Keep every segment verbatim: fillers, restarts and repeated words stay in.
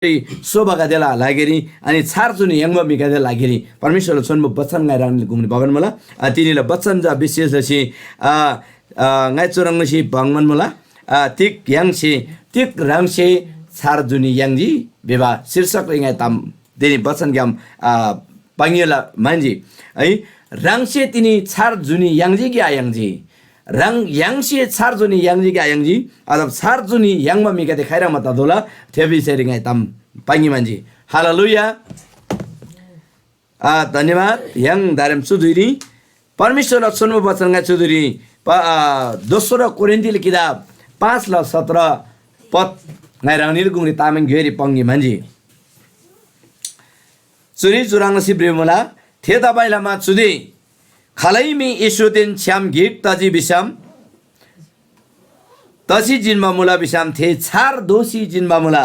सोबागदेला लागिरी, अनि छार जुनी याङ्बा म्‍हिगदेला लागिरी परमेश्‍वरला छोन्‍बो बचन ङाइ ह्राङनीला गुङरी भबान मुला। आ, तिनीला बचन चा विशेष लसी, आ, आ, ङाइ चुह्रङ् लसी भङ्‍बान मुला। आ, तिग य्‍हाङसे, तिग ह्राङसे छार जुनी याङ्जी भिबा शीर्षकरी ङाइ ताम तिनी बचनग्‍याम, आ, पाङ्‌योला म्‍हन्‍जी। है, ह्राङसे तिनी छार जुनी याङ्जी कि आयाङ्जी? ह्राङ य्‍हाङसे छार जुनी याङ्जी कि आयाङ्जी? अथवा छार जुनी याङ्बा म्‍हिगदे खाइह्रङ्बा ततोःला, थे विषयरी ङाइ ताम पाङ्‌गे म्‍हन्‍जी। हालेलुया। आ, धन्‍यवाद। य्‍हाङ दारेम चु धुइरी परमेश्‍वरला छोन्‍बो वचन ङाइ चु धुइरी प-, आ, दोस्रो कोरिन्‍थीला किताब पाँचला सत्र पद ङाइ ह्राङनीला गुङरी तामाङ ग्‍योइरी पाङ्‌गे म्‍हन्‍जी। चुरी चुह्रङ् लसी भ्रिबा मुला, थेतबासेलमा चुदे खालै म्‍हि येशूदेन छ्‌याम गिक तजी भिसम, तसी जिन्‍बा मुला भिसम थे छार दोसी जिन्‍बा मुला।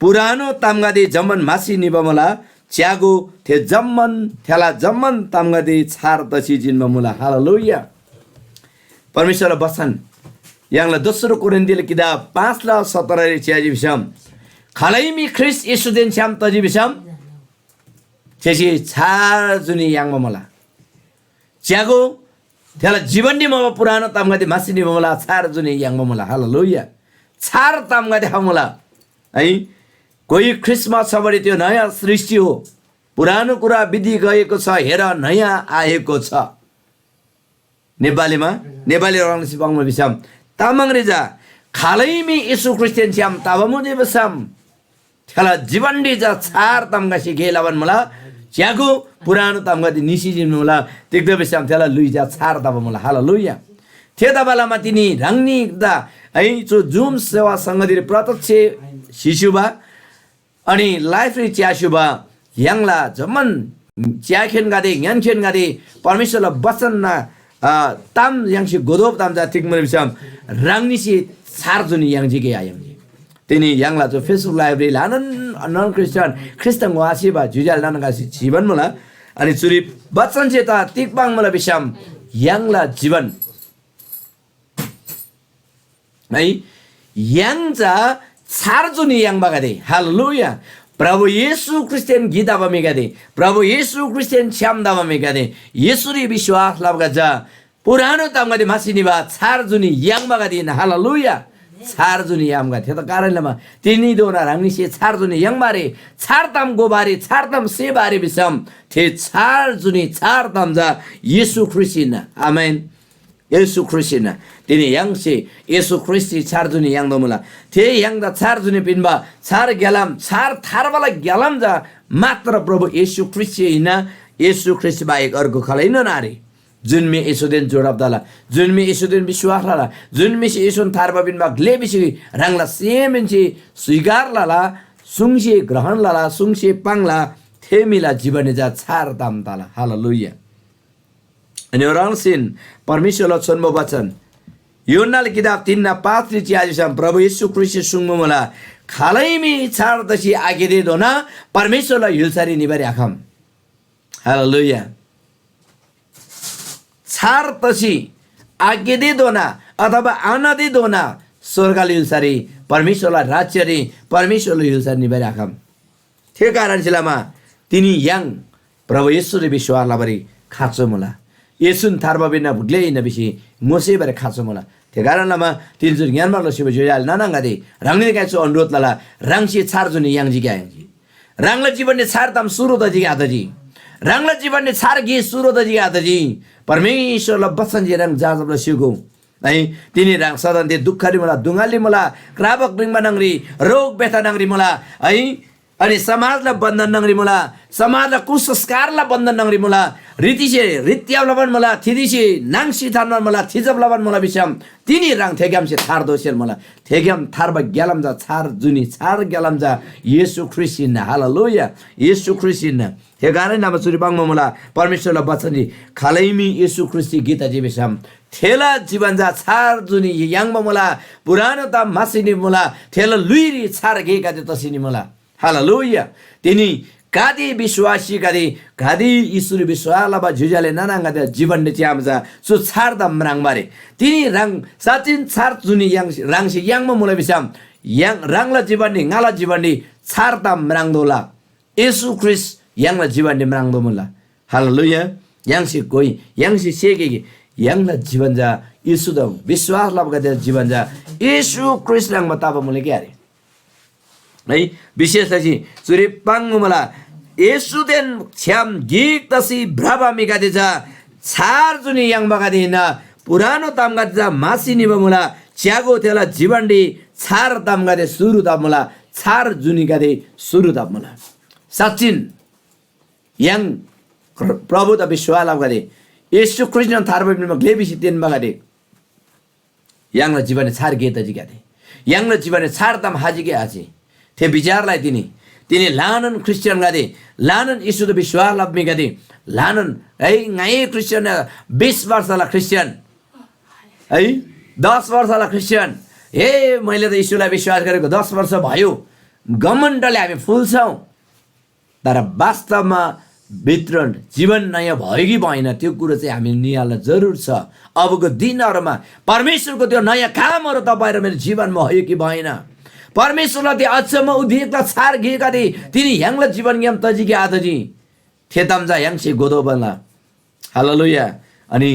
पुरानो तामगदे जम्‍मान म्‍हासी निबा मुला, च्‍यागो, थे जम्‍मान, थेला जम्‍मान तामगदे छार तसी जिन्‍बा मुला। हालेलुया। परमेश्‍वरला बचन य्‍हाङला दोस्रो कोरिन्‍थीला किताब पाँचला सत्ररी च्‍याजी भिसम, खालै म्‍हि ख्रीष्‍ट येशूदेन छ्‌याम तजी भिसम, थेसे छार जुनी याङ्बा मुला। च्‍यागो, थेला जीवनरी मुबा पुरानो तामगदे म्‍हासी निबा मुला, छार जुनी याङ्बा मुला। हालेलुया। छार तामगदे खमुला। है, कोही ख्रीष्‍टमा छ भने त्यो नयाँ सृष्टि हो, पुरानो कुरा बिति गएको छ, हेर, नयाँ आएको छ। नेपालीमा, नेपाली ह्रङ्सी पाङ्बा भिसम, तामाङरी चा खालै म्‍हि येशू ख्रीष्‍टदेन छ्‌याम तबा मुजी भिसम, थेला जीवनरी चा छार तामगदे गे लबान मुला, च्‍यागो, पुरानो तामगदे निसी जिन्‍मुला, तिग्‍दा भिसम थेला ल्‍हुइ चा छार तबा मुला। हालेलुया। थेतबालमा तिनी ह्राङनीदा है चु जुम सेवा संगतिरी प्रत्यक्ष सिस्‍युबा, अनि live री च्‍यास्‍युबा य्‍हाङला जम्‍मान च्‍याखेनगदे, ङ्‌यान्‍खेनगदे परमेश्‍वरला बचनना, अ, ताम य्‍हाङसे गोदोब ताम चा तिग मुला भिसम ह्राङनीसे छार जुनी याङ्जी कि आयाङ्जी? तिनी य्‍हाङला चु Facebook live री ल्‍हानान non Christian, ख्रीष्‍ट ङोआसेबा ज्‍योज्‍यो आले नाना आङागदेसे चिबान मुला। अनि चुरी बचनसे ता तिग पाङ्‌मुला भिसम य्‍हाङला जीवन है, य्‍हाङ चा छार जुनी याङ्बागदे। हालेलुया। प्रभु येशू ख्रीष्‍टदेन गिक तबा म्‍हिगदे, प्रभु येशू ख्रीष्‍टदेन छ्‌याम तबा म्‍हिगदे, येशूरी विश्‍वास लबागदे चा पुरानो तामगदे म्‍हासी निबा छार जुनी याङ्बागदे हिन्‍ना। हालेलुया। छार जुनी याङ्बा। थेदा कारण लमा तिनीधोना ह्राङनीसे छार जुनी याङ्बा आरे, छार ताम घोबा आरे, छार ताम सेबा आरे भिसम थे छार जुनी छार ताम चा येशू ख्रीष्‍ट हिन्‍ना। आमेन। येशू ख्रीष्‍ट हिन्‍ना। तिनी य्‍हाङसे येशू ख्रीष्‍टसे छार जुनी याङ्तोःमुला। थे य्‍हाङदा छार जुनी पिन्‍बा छार ग्‍यालाम, छार थार्बाला ग्‍यालाम चा मात्र प्रभु येशू ख्रीष्‍टसे हिन्‍ना। येशू ख्रीष्‍ट बाहेक अर्गु खालैनोन आरे। जुन म्‍हि येशूदेन जोडब तला, जुन म्‍हि येशूदेन विश्‍वास लला, जुन म्‍हिसे येशून थार्बा पिन्‍बा ग्‍ले भिसी ह्राङला सेमहेन्‍से स्‍वीकार लला, सुङसे ग्रहण लला, सुङसे पाङ्ला, थे म्‍हिला जीवनरी चा छार ताम तला। हालेलुया। अनि ओह्रङ्सीन परमेश्‍वरला छोन्‍बो बचन यूहन्‍नाला किताब तीनना पाँचरी च्‍याजी भिसम प्रभु येशू ख्रीष्‍टसे सुङ्बा मुला, खालै म्‍हि छार तसी आकेतेधोना परमेश्‍वरला य्‍हुल्‍सारी निबारी आखम। हालेलुया। छार तसी आकेतेधोना अथवा आनतेधोना स्‍वर्गला य्‍हुल्‍सारी, परमेश्‍वरला राज्‍यरी, परमेश्‍वरला य्‍हुल्‍सारी निबारी आखम। थे कारणसे लमा तिनी य्‍हाङ प्रभु येशूरी विश्‍वास लबारी खाँचो मुला। येशून थार्बा पिन्‍ना ग्‍ले हिन्‍ना भिसी ङोसेबारी खाँचो मुला। थे कारण लमा तिनी चुरी ङ्‌यान्‍बार लसी ज्‍योज्‍यो आले नाना आङागदे, ह्राङनीले काइ चु अनुरोध लला, ह्राङसे छार जुनी याङ्जी क्या याङ्जी? ह्राङला जीवनले छार ताम सुरु तजी क्या आतजी? ह्राङला जीवनले छार गे सुरु तजी क्या आतजी? परमेश्‍वरला बचन जे ह्राङ जाँचब लसीगो। है, तिनी ह्राङ सदन ते दुःखरी मुला, दुङाली मुला, क्राबक रिङबा न्‍हङरी, रोग बेथा न्‍हङरी मुला, है, अनि समाजला बन्धन न्‍हङरी मुला, समाजला कुसंस्कारला बन्धन न्‍हङरी मुला, रीतिसे रित्‍याब लबान मुला, थितिसे नाङ्सी थान्‍बान मुला, थिजब लबान मुला भिसम तिनी ह्राङ थेग्‍यामसे थार दोसेल मुला। थेग्‍याम थार्बा ग्‍यालाम चा छार जुनी छार ग्‍यालाम चा येशू ख्रीष्‍ट हिन्‍ना। हालेलुया। येशू ख्रीष्‍ट हिन्‍ना। थे कारण नमा चुरी पाङ्बा मुला, परमेश्‍वरला बचनरी खालै म्‍हि येशू ख्रीष्‍टसे गे तजी भिसम थेला जीवन चा छार जुनी याङ्बा मुला, पुरानो ताम म्‍हासी निमुला, थेला ल्‍हुइरी छार गेगदे तसी निमुला। हालेलुया। तिनी गाते विश्‍वासीगदे, गाते येशूरी विश्‍वास लबा ज्‍योज्‍यो आले नाना आङागदेला जीवनरी च्‍यामा चा चु छार ताम म्राङ्बा आरे। तिनी ह्राङ साँच्‍चिन छार जुनी याङ ह्राङसे याङ्बा मुला भिसम, याङ ह्राङला जीवनरी, ङाला जीवनरी छार ताम म्राङ्तोःला। येशू ख्रीष्‍ट य्‍हाङला जीवनरी म्राङ्तोःमुला। हालेलुया। य्‍हाङसे कोइ, य्‍हाङसे सेके कि य्‍हाङला जीवन चा येशूदा विश्‍वास लबागदेला जीवन चा येशू ख्रीष्‍ट ह्रङ्‌बा तबा मुला कि आरे? है, विशेष लसी चुरी पाङ्‌गु मुला, येशूदेन छ्‌याम गिक तसी भ्रबा म्‍हिगदे चा छार जुनी याङ्बागदे हिन्‍ना। पुरानो तामगदे चा म्‍हासी निबा मुला, च्‍यागो थेला जीवनरी छार तामगदे सुरु तब्‍मुला, छार जुनीगदे सुरु तब्‍मुला। साँच्‍चिन य्‍हाङ प्रभुदा विश्‍वास लबागदे, येशू ख्रीष्‍टन थार्बा पिन्‍बा ग्‍ले भिसी तेन्‍बागदे, य्‍हाङला जीवनरी छार गे तजी ग्‍यादे। य्‍हाङला जीवनरी छार ताम हाजी गे आजी। थे विचारलाई तिनी, तिनी ल्‍हानान ख्रिस्टियनगदे, ल्‍हानान येशूदा विश्‍वास लब्‍मीगदे, ल्‍हानान, है, ङाइ ख्रिस्टियन, बिस वर्षला ख्रिस्टियन, है, दस वर्षला ख्रिस्टियन, हे, मैले त येशूलाई विश्‍वास गरेको दस वर्ष भयो, घमण्डले हामी फुल्छौँ। तर वास्तवमा भित्र जीवन नयाँ भयो कि भएन, त्यो कुरो चाहिँ हामी निहाल्न जरुर छ। अबको दिनहरूमा परमेश्वरको त्यो नयाँ कामहरू तपाईँ र मेरो जीवनमा भयो कि भएन? परमेश्वरलाई त्यो अचम्म उदेकला छार गेगदे तिनी य्‍हाङला जीवनग्‍याम तजी कि आतजी? थे ताम चा य्‍हाङसे घोतोःबा मुला। हालेलुया। अनि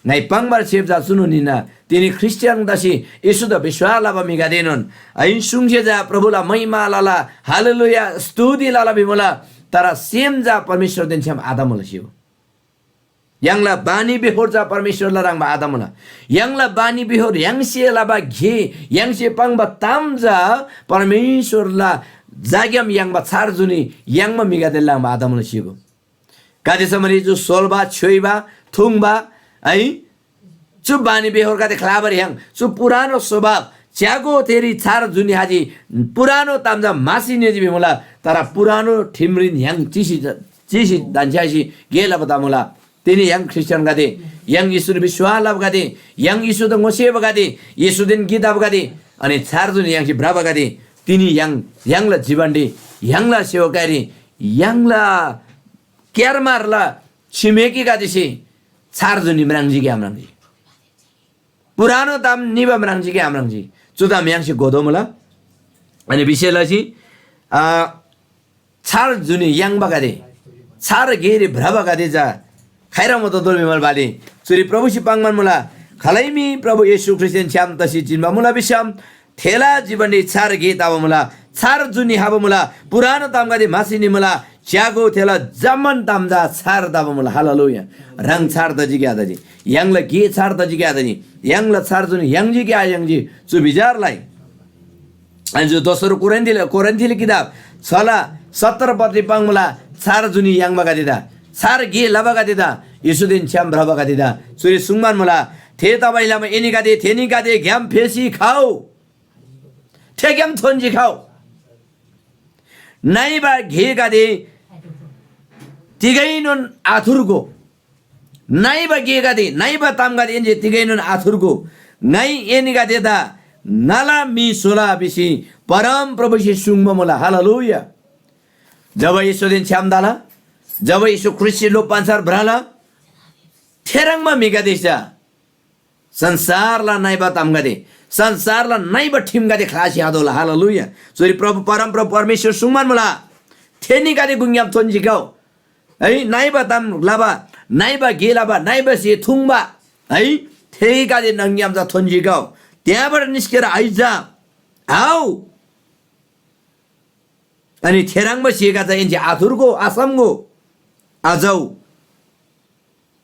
ङाइ पाङ्‌बार छेप चा चुनोन हिन्‍ना, तिनी ख्रीष्‍टियान तसी येशूदा विश्‍वास लबा म्‍हिगदेएनोन है, सुङसे चा प्रभुला महिमा लला, हालेलुया, स्तुति लला भिमुला, तर सेम चा परमेश्‍वरदेन छ्‌याम आतमुला स्‍य्‍हू। य्‍हाङला बानी बेहोर चा परमेश्‍वरला ह्रङ्‌बा आतमुला। य्‍हाङला बानी बेहोर य्‍हाङसे लबा गे, य्‍हाङसे पाङ्बा ताम चा परमेश्‍वरला जाग्‍याम याङ्बा छार जुनी याङ्बा म्‍हिगदेला ह्रङ्‌बा आतमुला स्‍य्‍हू। गाते समरी चु सोल्‍बा, छ्‌योइबा, थुङ्बा, है, चु बानी बेहोरगदे ख्‍लाबारी य्‍हाङ, चु पुरानो स्वभाव, च्‍यागो थेरी छार जुनी हाजी, पुरानो ताम चा म्‍हासी निजी भिमुला, तर पुरानो ठिमरीन य्‍हाङ चिसी, चिसी धन्‍छ्‌यासी गे लबा तमुला। तिनी य्‍हाङ ख्रीष्‍टियानगदे, य्‍हाङ येशूरी विश्‍वास लबागदे, य्‍हाङ येशूदा ङोसेबागदे, येशूदेन गे तबागदे, अनि छार जुनी य्‍हाङसे भ्रबागदे, तिनी य्‍हाङ, य्‍हाङला जीवनरी, य्‍हाङला सेवकाईरी, य्‍हाङला क्‍यारमारला छिमेकीगदेसे छार जुनी म्राङ्जी कि आम्राङ्जी? पुरानो ताम निबा म्राङ्जी कि आम्राङ्जी? चु ताम य्‍हाङसे घोतोःमुला। अनि विशेष लसी, आ, छार जुनी याङ्बागदे, छार गेरी भ्रबागदे चा खाइरा मुद्दा दोल भिमल बाली। चुरी प्रभुसे पाङ्‌बान मुला, खालै मी प्रभु येशू ख्रीष्‍टदेन छ्‌याम तसी जिन्‍बा मुला भिसम, थेला जीवनरी छार गे तबा मुला, छार जुनी हाबा मुला, पुरानो तामगदे म्‍हासी निमुला, च्‍यागो थेला जम्‍मान ताम चा छार तबा मुला। हालेलुया। ह्राङ छार तजी क्या तजी? य्‍हाङला गे छार तजी क्या तजी? य्‍हाङला छार जुनी याङ्जी क्या याङ्जी? चु विचारलाई अनि जो दोस्रो कोरिन्थीले, कोरिन्थीले किताब छला सत्र पत्री पाङ्मुला, छार जुनी याङ्बागदेदा, छार गे लबागदेदा, येशूदेन छ्‌याम भ्रबागदेदा चुरी सुङ्बान मुला, थे तबाइलमा एनीगदे थेनीगदेग्‍याम फेसी खउ, थेग्‍याम थोन्‍जी खउ। नइबा गेगदे तिगैनोन आथुर्गो। नइबा गेगदे, नइबा तामगदे एन्‍से तिगैनोन आथुर्गो। ङाइ एनीगदेदा ङाला म्‍हि स्‍होला भिसी परमप्रभुसे सुङ्बा मुला। हालेलुया। जब येशूदेन छ्‌याम तला, जब येशू ख्रीष्‍टसे लोप्‍बा अन्‍छार भ्रला, थेह्रङ्बा म्‍हिगदे चा संसारला नइबा तामगदे, संसारला नइबा ठिमगदे ख्‍लासी आतोःला। हालेलुया। चुरी प्रभु, परमप्रभु परमेश्‍वर सुङ्बान मुला, थेनीगदे गुङग्‍याम थोन्‍सी खउ। है, नइबा ताम लबा, नइबा गे लबा, नइबा स्‍हे थुङ्बा, है, थेगदे न्‍हङग्‍याम चा थोन्‍सी खउ। त्यहाँबाट निस्केर आइज, आउ। अनि थेह्रङ्बा स्‍हेगदे एन्‍से आथुर्गो, आसम्‍गो, आचउ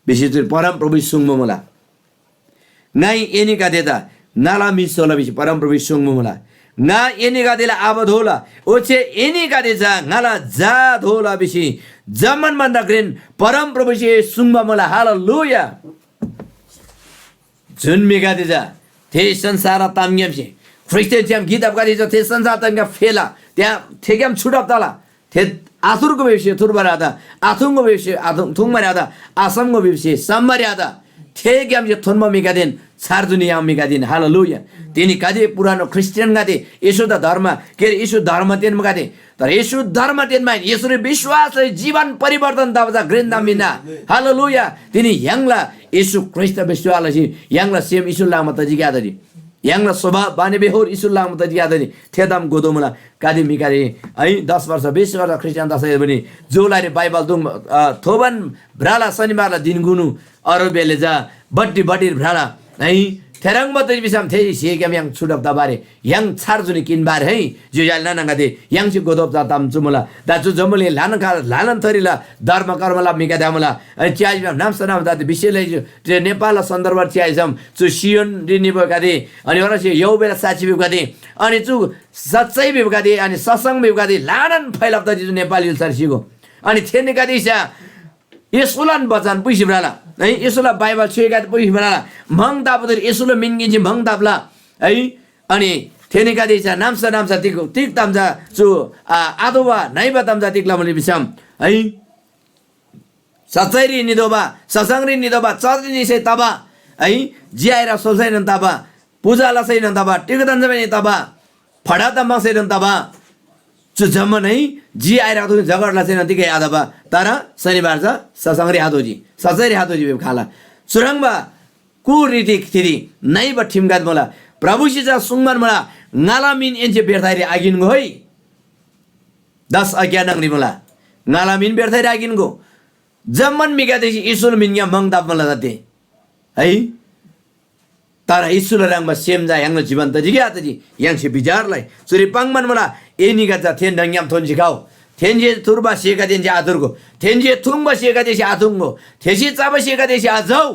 भिसी चु परमप्रभुसे सुङ्बा मुला। ङाइ एनीगदेदा ङाला म्‍हि स्‍होला भिसी परमप्रभुसे सुङ्बा मुला। ङा एनीगदेला आबा दोला, ओच्‍छे एनीगदे चा ङाला झा दोला भिसी जम्‍मान भन्‍दा घ्रेन परमप्रभुसे सुङ्बा मुला। हालेलुया। जुन म्‍हिगदे चा थे संसारला तामग्‍यामसे, ख्रीष्‍टदेन छ्‌याम गिक तबागदे चा थे संसार तामग्‍याम फेला, त्यहाँ थेग्‍याम छुटब तला। थे आथुर्गो भिबसे थुर्बारी आत, आथुङ्गो भिबसे आथुङ, थुङ्बारी आत, आसम्‍गो भिबसे सम्‍बारी आत। थेग्‍यामसे थोन्‍बा म्‍हिगदेन छार जुनी याम म्‍हिगदे हिन। हालेलुया। तिनी गाते पुरानो ख्रीष्‍टियानगदे, येशूदा धर्म, के अरे, येशू धर्म तेन्‍बागदे, तर येशू धर्म तेन्‍बा आहिन, येशूरी विश्‍वासरी जीवन परिवर्तन तबा चा घ्रेन ताम हिन्‍ना। हालेलुया। तिनी य्‍हाङला येशू ख्रीष्‍टदा विश्‍वास लसी य्‍हाङला सेम येशूला लामा तजी क्या तजी, य्‍हाङला स्वभाव बानीबेहोर येशूला लामा तजी क्या तजी, थे ताम गोदो मुला। गाते म्‍हिगदे है, दस वर्ष, बिस वर्ष ख्रीष्‍टियान तसै पनि जोलारी बाइबल तुङ, अ, थोबन भ्रला शनिबारला दिन गुनु अरू बेले चा बट्टी बट्टी भ्रला है। थेह्रङ्बा तजी भिसम थेसे स्‍हेग्‍याम य्‍हाङ छुटब तबारे य्‍हाङ छार जुनी किन्‍बार है। ज्‍योज्‍यो आले नानागदे, य्‍हाङसे गोदोप चा ताम चु मुला। दा चु जम्‍बुलिङ ल्‍हानान का, ल्‍हानान थरीला धर्म कर्मला म्‍हिगदे मुला। अनि च्‍याजी नाम्‍सा नाम दा विषयले जे नेपालला सन्दर्भ च्‍याइसम चु सियोनरी निबगदे, अनि ओरसे यौ बेला साक्षी भिबगदे, अनि चु सच्‍चाइ भिबगदे, अनि सत्सङ्ग भिबगदे ल्‍हानान फैलब तजी चु नेपाल य्‍हुल्‍सार सिगो। अनि थेनीगदेसे येशूलान बचन पुइसी भ्रला, है, येशूला बाइबल छुइगदे पुइसी भ्रला, म्‍हङ तापतिर येशूला मिन किन्‍सी म्‍हङ ताप्‍ला, है। अनि थेनीगदे चा नाम्‍सा नाम्‍सा तिग, तिग ताम चा चु, आ, आदोबा नइबा ताम चा तिग लमुली भिसम, है, सच्‍चाइरी नितोःबा, ससङरी नितोःबा, चर्नी निसै तबा, है, जियाइरा सोल्‍सैनोन तबा, पूजा लसैनोन तबा, टिकदन जमाइनी तबा, फडा तम्‍बासेनोन तबा, चु जम्‍मान है जी आइराख्‍दो झगडा लसेनोन तिगै आतबा, तर शनिबार चा ससङरी हातोजी, सच्‍चाइरी हातोजी भिब खाला। चुह्रङ्बा कुरीति थिति नइबा ठिमगदे मुला। प्रभुसे चा सुङ्बान मुला, ङाला मिन एन्‍से बेर्थाइरी आकिन्‍गो है। दस आज्ञा न्‍हङरी मुला, ङाला मिन बेर्थाइरी आकिन्‍गो। जम्‍मान म्‍हिगदेसे येशूला मिनग्‍याम म्‍हङ ताप्‍मुला जति है। तर येशूला ह्रङ्‌बा सेम चा य्‍हाङला जीवन तजी क्या तजी य्‍हाङसे विचार लइ। चुरी पाङ्‌बान मुला, एनीगदे चा थेन ह्रङ्‌ग्‍याम थोन्‍सी खउ। थेन्‍से थुर्बा स्‍हेगदेन्‍से आथुर्गो, थेन्‍से थुङ्बा स्‍हेगदेसे आथुङ्‍गो, थेसे चबा स्‍हेगदेसे आचउ।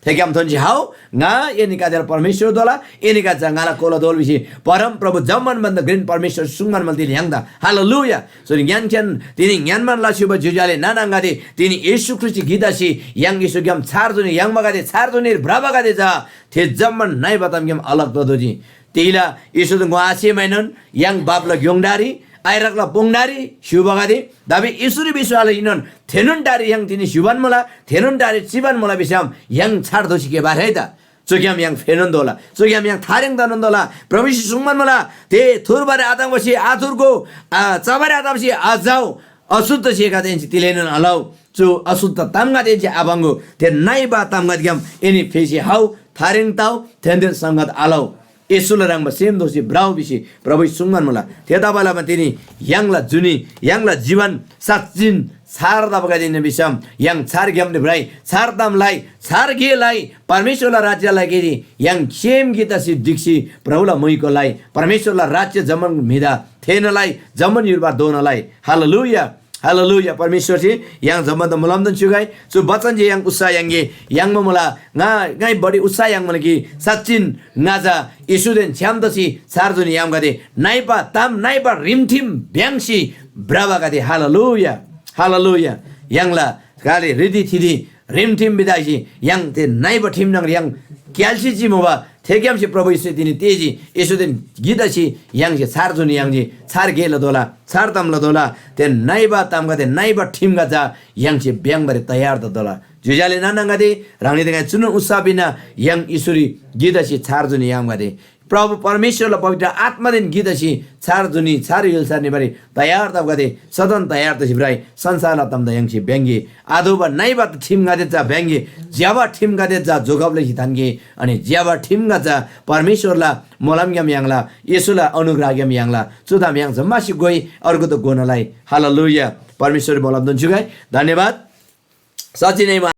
थेग्‍याम थोन्‍सी खउ, ङा एनीगदेला परमेश्‍वर दोला, एनीगदे चा ङाला कोला दोल भिसी परमप्रभु जम्‍मान भन्‍दा घ्रेन परमेश्‍वर सुङ्बान मुला तिनी य्‍हाङदा। हालेलुया। चुरी ङ्‌यान्‍खेन तिनी ङ्‌यान्‍बान लस्‍युबा ज्‍योज्‍यो आले नाना आङागदे, तिनी येशू ख्रीष्‍टसे गिक तसी य्‍हाङ येशूग्‍याम छार जुनी याङ्बागदे, छार जुनीर भ्रबागदे चा थे जम्‍मान नइबा तामग्‍याम अलग ततोःजी। तिगेला येशूदा ङोआसेमाएनोन य्‍हाङ बापला ग्‍योङडारी, आइरकला पोङडारी स्‍युबागदे, दाबी येशूरी विश्‍वास लसीनोन थेनोन डारी य्‍हाङ तिनी स्‍युबान मुला, थेनोन डारी चिबान मुला भिसम य्‍हाङ छार दोसी केबा रे दा। चुग्‍याम य्‍हाङ फेनोन तोःला, चुग्‍याम य्‍हाङ थारेङ तनोन तोःला। प्रभुसे सुङ्बान मुला, थे थुर्बारी आताङ्बासे आथुर्गो, आ, चबारी आताङ्बासे आचउ, अशुद्ध स्‍हेगदेन्‍से तिलेनोन आलउ। चु अशुद्ध तामगदेन्‍से आपाङ्‍गो, थे नइबा तामगदेग्‍याम एनी फेसी हउ, थारेङ तउ, थेन्‍देन संगत आलउ। येशूला ह्रङ्‌बा सेम दोसी भ्रउ भिसी प्रभुसे सुङ्बान मुला। थेतबासेलमा तिनी य्‍हाङला जुनी, य्‍हाङला जीवन साँच्‍चिन छार तबागदे हिन्‍ना भिसम य्‍हाङ छार ग्‍यामरी भ्रइ, छार ताम लइ, छार गे लइ, परमेश्‍वरला राज्‍यला गेरी य्‍हाङ सेम गिक तसी ढिक्‍सी प्रभुला मुइको लइ, परमेश्‍वरला राज्‍य जम्‍मान म्‍हिदा थेःना लइ, जम्‍मान य्‍हुलबा दोना लइ। Hallelujah, hallelujah. परमेश्‍वरसे य्‍हाङ जम्‍मादा मोलमदेन स्‍युगै। चु बचन जे य्‍हाङ उत्साह याङ्गे याङ्बा मुला, ङा ङाइ बढी उत्साह याङ्बा मुला कि साँच्‍चिन ङा चा येशूदेन छ्‌याम तसी छार जुनी यामगदे, नइबा ताम, नइबा रिमठिम भ्‍याङ्‍सी भ्रबागदे। Hallelujah, hallelujah. य्‍हाङला गाले रिति थिति रिमठिम बिदासी य्‍हाङ थे नइबा ठिम न्‍हङरी य्‍हाङ क्‍याल्‍सी चिमुबा थेग्‍यामसे प्रभु येशू तिनी तेःजी। येशूदेन गिक तसी य्‍हाङसे छार जुनी याङ्जी, छार गे लतोःला, छार ताम लतोःला। थे नइबा तामगदे, नइबा ठिमगदे चा य्‍हाङसे भ्‍याङ्‍बारी तयार ततोःला। ज्‍योज्‍यो आले नाना आङागदे, ह्राङनीदा ङाइ चुनोन उत्साह पिन्‍ना, य्‍हाङ येशूरी गिक तसी छार जुनी यामगदे। प्रभु परमेश्‍वरला पवित्र आत्‍मादेन गिक तसी छार जुनी, छार य्‍हुल्‍सारी निबारी तयार तबागदे, सदन तयार तसी भ्रइ। संसारला तामदा य्‍हाङसे भ्‍याङ्‍गे। आतोःबा नइबा ठिमगदे चा भ्‍याङ्‍गे, ज्‍यबा ठिमगदे चा जोगब लसी थान्‍गे, अनि ज्‍यबा ठिमगदे चा परमेश्‍वरला मोलमग्‍याम याङ्ला, येशूला अनुग्रहग्‍याम याङ्ला। चु ताम य्‍हाङ जम्‍मासे घोइ, अर्गुदा घोना लइ। हालेलुया। परमेश्‍वररी मोलमदेन स्‍युगै। धन्‍यवाद। साँच्‍चिनै